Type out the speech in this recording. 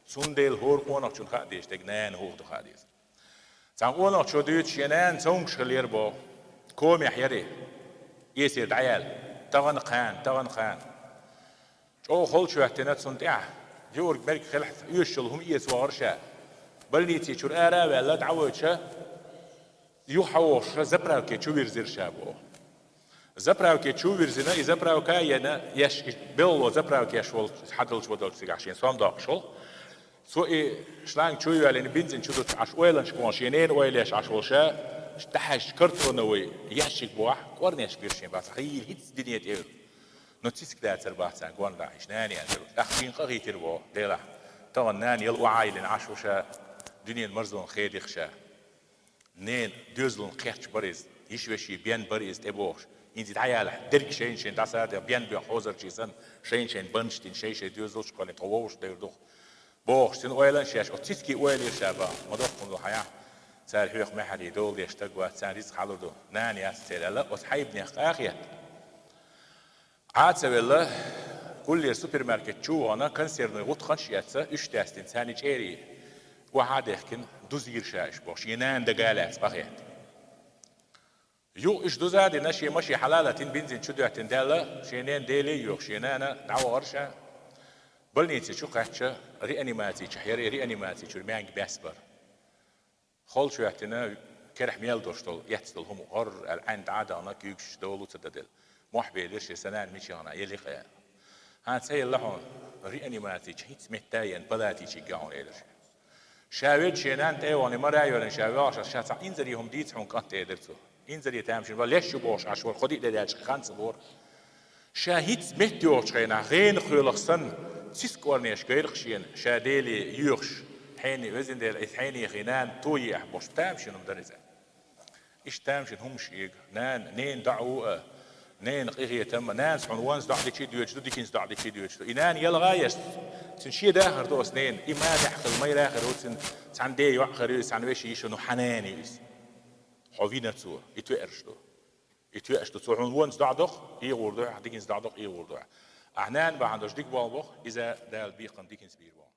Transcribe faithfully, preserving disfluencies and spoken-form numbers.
Цундела хӀора къонахчун хаа деза, дерг нана хӀух ду хаа деза. Цхьан къонахчо дуьйцу, шен нана цомгуш хилла яра боху. Комехь яра и. Эсир дӀаяьлла. Тахана кхана, тахана кхана. ЧӀогӀа холчу хӀоьттина цунна тӀехь. Юург-мерг хилахь оьшуш йолу хӀума эца вахара ша. Больници чуьра ара а ваьлла, дӀавоьдуш, юха хьан вохуш, заправке чу вирзира ша боху. Заправке чу вирзина, и заправка а йина, еш, и белхало заправкеш волу хьадалчу бадалчу цигахь шен сом доккхуш волу. Цо и шланг чу йоьллина, бензин чу дуттуш Ӏаш ойланаш боху, шен ненан ойла еш Ӏаш волу ша, дӀахьаьжча картоновый ящик бохьа, кӀорнеш бира шен бац, хийла хӀинца дине тӀевир. Но цициг дацар бац царна гонна дӀахьаьжча, нана яцара. ТӀаккха шена къа хийтира боху, делахь. Тахана нана яла охьайиллина Ӏаш ву ша, дуьненан марзонах хедира ша. Ненан доьзална кхерч бара иза, йиш-вешин бен бара иза тӀебогӀуш. ХӀинца дӀаялахь, дерг шайна-шайна дӀасадехь, бен боьхна хьозарчий санна, шайна-шайна баннаш дина, шай-шай доьзалш а кхоьллина, тхо вовшах девр ду-кх. Бохуш, цуьнан ойланаш еш, оцу цициган ойла йира ша боху, ма доккхун ду хьан яхь. Цара хьоьх маьхьарий дола деш стаг вац, царна рицкъ хьалур ду. Нана яц церан аьлла, оцу хьайбанех къа а хетта. Ӏа а ца велла, гуллера супермаркет чу а вахана, консервный гӀутакханаш а эцна, уьш даьстина, царна чӀерий охьа а дехкина, дузийра ша уьш боху, шен нана дага а лаьцна къахетта. Юха уьш дуза а дина, шен машен хьала а латийна, бензин чу доьттина даьлла, шен ненан Деле а йоьхуш, шен нана дӀавахара ша. Больници чу кхаьчча, реанимаци чохь яра, и реанимаци чуьра маьнга баьсса бара. Холчу хӀоьттина, керахь мел долуш долу, эцна долу хӀума гӀорра аьлла, Ӏаьнна дӀа а дахана, куьйгаш долу ца даделла. Мохь белира шен, сан нана мичахь ю, елла-кх аьлла. ХӀан, ца елла хьуна, реанимаци чохь хӀинца метта а йина, палати чу гӀо хьуна, элира шен. Ша ведда шен нана тӀе а вахана, мара а йоьллина ша воьлхуш, ша цхьа инзаре хӀума дийца хьуна, кӀант, элира цо. Инзаре тамашийна ван леш ю бохуш Ӏаш вара, кхо-диъ де даьлча хан ца лора. Ша хӀинца метта йогӀучу хенахь, гӀенах кхоьллах санна, циска кӀорнеш гайра-кх шена, ша Деле йоьхуш, хьенех, везан Дела, иза хьенех и нана тоеахь бохуш, тамашийна хӀума дара иза. Иштта тамашийна хӀумаш эга, нана, ненан доӀа ву а, ненан къинхетам а, нанас хьуна ванза доӀа дичи доьдуш ду, диканца доӀа дичи доьдуш ду. И нана ялгӀа а еш, цуьнан шен дахар ду оцу ненан, и ма даьхкала майра а хир ву цуьнан, цхьана ден йоӀ хир ю иза, цхьана вешин йиша, ну хьан нана ю иза. Хьо вина цо, и тоьарш ду. И тоьаш ду. Цо хьуна ванза доӀа доху, эгӀур ду хьо, диканца доӀа доху, эгӀур ду хьо. Ахьа нана бахьана долуш дика болу боху, иза Дала бекхам диканца бийр боху.